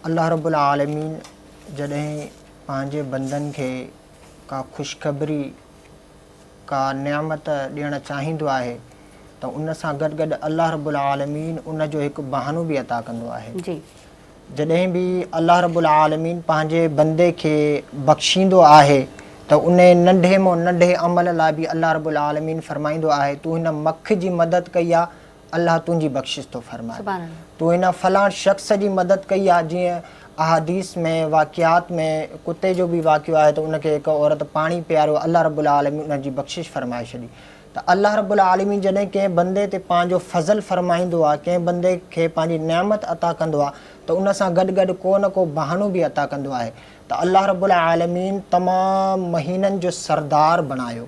الله رب العالمين جڏهن پنهنجي بندن کي ڪا خوشخبري ڪا نعمت ڏيڻ چاهيندو آهي ته ان سان گڏ گڏ الله رب العالمين ان جو هڪ بهانو به عطا ڪندو آهي. جي. جڏهن به الله رب العالمين پنهنجي بندي کي بخشيندو آهي ته ان ننڍي مان ننڍي عمل لاء به الله رب العالمين فرمائيندو آهي تون هن مک جي مدد ڪئي آ الله تنهنجي بخشش ٿو فرمائي تون هن فلان شخص جي مدد ڪئي آ جيئن احاديث ۾ واقعات ۾ ڪتي جو به واقعو آهي ته ان کي هڪ عورت پاڻي پياريو الله رب العالمين ان جي بخشش فرمائي ڇڏي ته الله رب العالمين جڏهن ڪنهن بندي تي پنهنجو فضل فرمائيندو آهي، ڪنهن بندي کي پنهنجي نعمت عطا ڪندو آهي ته ان سان گڏ گڏ ڪو نه ڪو بهانو به عطا ڪندو آهي ته الله رب العالمين تمام مهينن جو سردار بڻايو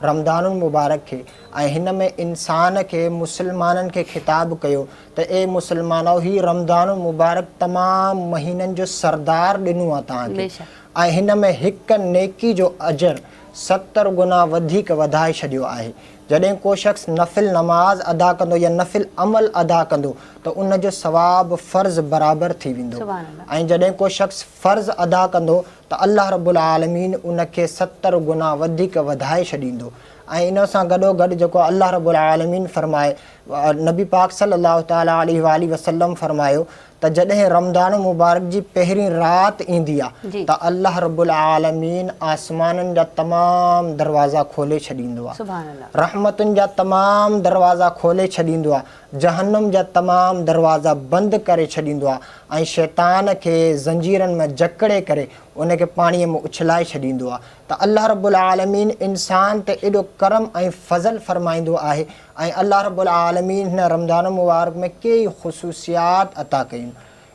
رمضان المبارڪ کي ۽ هن ۾ انسان کي مسلمانن کي خطاب ڪيو ته اي مسلمانؤ هي رمضان المبارڪ تمام مهينن جو سردار ڏنو آهي توهان کي ۽ هن ۾ هڪ نيڪي جو اجر 70 گنا وڌيڪ وڌائي ڇڏيو آهي. جڏهن ڪو شخص نفل نماز ادا ڪندو يا نفل عمل ادا ڪندو ته ان جو ثواب فرض برابر ٿي ويندو ۽ جڏهن ڪو شخص فرض ادا ڪندو ته الله رب العالمين ان کي 70 گنا وڌيڪ وڌائي ڇڏيندو ۽ ان سان گڏوگڏ جيڪو الله رب العالمين فرمائي نبي پاڪ صلي الله تعالٰي عليه واٰله وسلم فرمايو ته جڏهن رمضان المبارڪ جي پهرين رات ايندي آ ته الله رب العالمين آسمانن جا تمام دروازا کولي ڇڏيندو آ، رحمتن جا تمام دروازا کولي ڇڏيندو آ، جهنم جا تمام دروازا بند ڪري ڇڏيندو آ ۽ شيطان کي زنجيرن ۾ جڪڙي ڪري ان کي پاڻيء ۾ اڇلائي ڇڏيندو آ ته الله رب العالمين انسان تي ايڏو ڪرم ۽ فضل فرمائيندو آهي ۽ الله رب العالمين هن رمضان المبارڪ ۾ ڪيئي خصوصيات عطا ڪيون.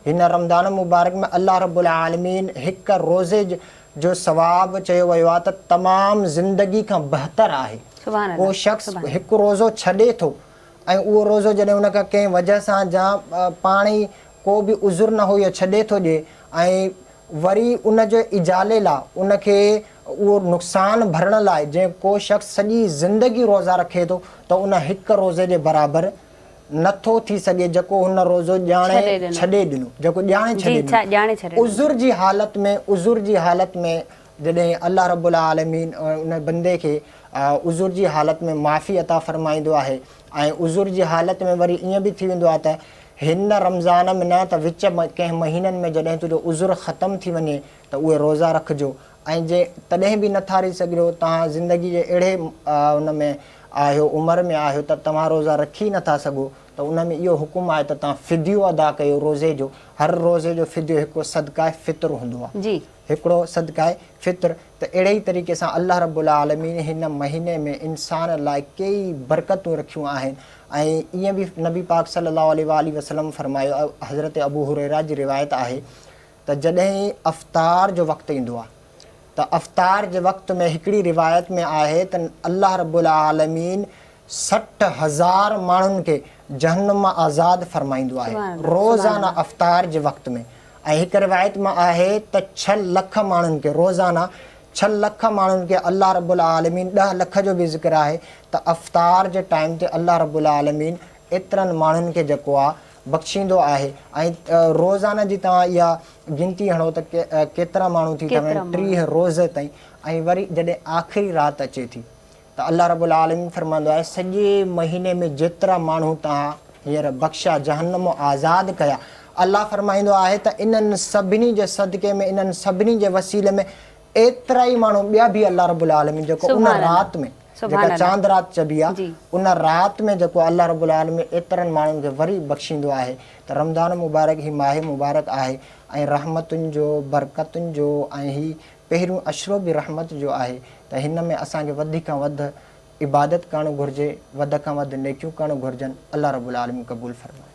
هن رمضان المبارڪ ۾ الله رب العالمين هڪ روزي جو ثواب چيو ويو آهي ته تمام زندگي کان بهتر آهي. ڪو شخص هڪ روزو ڇڏي ٿو ۽ اهو روزو جڏهن ان کان ڪنهن وجه سان جا پاڻ ئي ڪو به عذر نه هو اهو ڇڏي ٿو ڏئي ۽ وري ان جي اجالي لاء ان کي اهو نقصان ڀرڻ لاء جنهن ڪو شخص سڄي زندگي روزا رکي ٿو ته ان هڪ روزي جي برابر نه ٿو ٿي سگهي جيڪو هن روزو ڄاڻي ڇڏي ڏنو جيڪو ڄاڻي ڇڏي ڏنو عذر جي حالت ۾ عذر جي حالت ۾ جڏهن الله رب العالمين ان بندي کي عذر جي حالت ۾ معافي عطا فرمائيندو آهي ۽ عذر جي حالت ۾ وري ائين به ٿي ويندو آهي ته هن رمضان ۾ نه ته وچ ڪنهن مهينن ۾ جڏهن تنهنجو عذر ختم ٿي وڃي ته اهي روزا رکجو ۽ جي تڏهن به نٿا رهي سگهجو توهان زندگي جي اهڙي ان ۾ آهيو عمر ۾ آهيو ته توهان روزا رکي نٿا سگهو ته ان ۾ اهو حڪم آهي ته توهان فديو ادا ڪيو روزي جو هر روزي جو فديو هڪ صدقه فطر هوندو آهي. جي. هڪڙو صدقه فطر ته اهڙي ئي طريقي سان الله رب العالمين هن مهيني ۾ انسان لاء ڪيئي برڪتون رکيون آهن ۽ ائين به نبي پاڪ صلي الله عليه واٰله وسلم فرمايو حضرت ابو هريره جي روايت آهي ته جڏهن افطار جو وقت ايندو آهي ته افطار جي وقت ۾ هڪڙي روايت ۾ آهي ته الله رب العالمين 60,000 ماڻهن کي جهنم مان آزاد فرمائيندو آهي روزانه افطار جي وقت ۾ ۽ هڪ روايت مان آهي ته ڇهه لک ماڻهن کي روزانه ڇهه لک ماڻهن کي الله رب العالمين ڏهه لک جو به ذڪر آهي ته افطار جي ٽائيم تي الله رب العالمين ايترن ماڻهن کي جيڪو آهي بخشيندو آهي ۽ روزانه جي توهان اها گنتي هڻو ته ڪيترا ماڻهو ٿي ٿا وڃن 30 روزي تائين ۽ وري جڏهن آخري رات اچي ٿي ته الله رب العالمين فرمائندو آهي سڄي مهيني ۾ جيترا ماڻهو توهان هينئر بخشيا جهنم مان آزاد ڪيا الله فرمائيندو آهي ته انهن سڀني جي صدقي ۾ انهن سڀني جي وسيلي ۾ ايترا ئي ماڻهو ٻيا به الله رب العالمين جيڪو ان رات ۾ جيڪا چاند رات چئبي آهي ان رات ۾ جيڪو الله رب العالمين ايترن ماڻهن کي وري بخشيندو آهي ته رمضان مبارڪ هي ماهه مبارڪ آهي ۽ رحمتن جو برڪتن جو ۽ هي پهريون عشرو به رحمت جو آهي ته هن ۾ اسان کي وڌ کان وڌ عبادت ڪرڻ گهرجي، وڌ کان وڌ نيڪيون ڪرڻ گهرجن، الله رب العالمين قبول فرمائي.